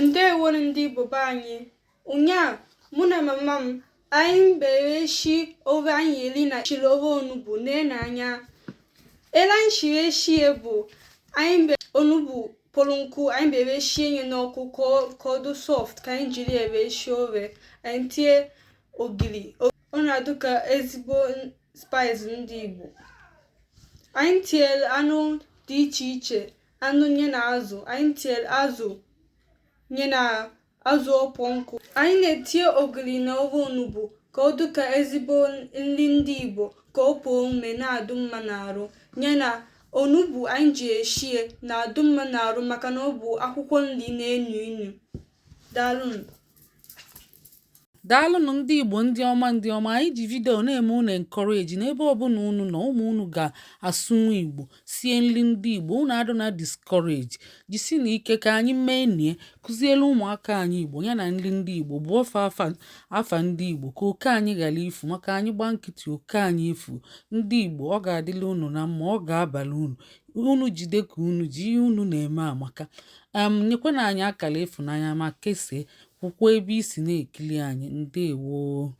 Ndewonu ndị Igbo be anyị. Ụnyaa, mụ na mama m, anyị bere shi ofe anyị eri na shiri ofe onugbu nee anya. Ele anyị shiri eshie bụ anyị be onugbu kpọrọ nkụ, anyị bere shie nye n'ọkụ ka ọ dị soft ka anyị jiri ya wee shie ofe. Anyị tie ogiri, ọ na-adụ ka ezigbo spice ndị Igbo. Anyị tinyere anụ dị iche iche, anụ nye na azụ. Anyị tinyere azụ nye na azụ ọkpọ nkụ. Anyị na-etinye ogiri na ofe onugbu ka ọ dị ka ezigbo nri ndị Igbo, ka ọ pụọ ume na-adụ mma n'arụ. Nye na onugbu anyị ji eshie na-adụ mma n'arụ maka na ọ bụ akwụkwọ nri na-enu inu. Daalụnụ. Daalụnụ ndị Igbo, ndị ọma, ndị ọma. Anyị ji video na-eme unu encourage n'ebe ọbụla unu nọ. Ụmụ unu ga-asụnwu Igbo, sie nri ndị Igbo. Unu adụ na discourage, jisi na ike ka anyị mee nie, kụziere ụmụaka anyị Igbo ya na nri ndị Igbo bụ ofe afa afa ndị Igbo, ka oke anyị ghara ifu, maka anyị gba nkịtị, oke anyị efu. Ndị Igbo, ọ ga-adịla unu na mma, ọ ga-abalị unu. Unu jide ka unu ji ihe unu na-eme amaka. Nyekwana anyị akara ịfụnanya ma kesie, kwukwa ebe isi na-ekili anyị. Ndewo.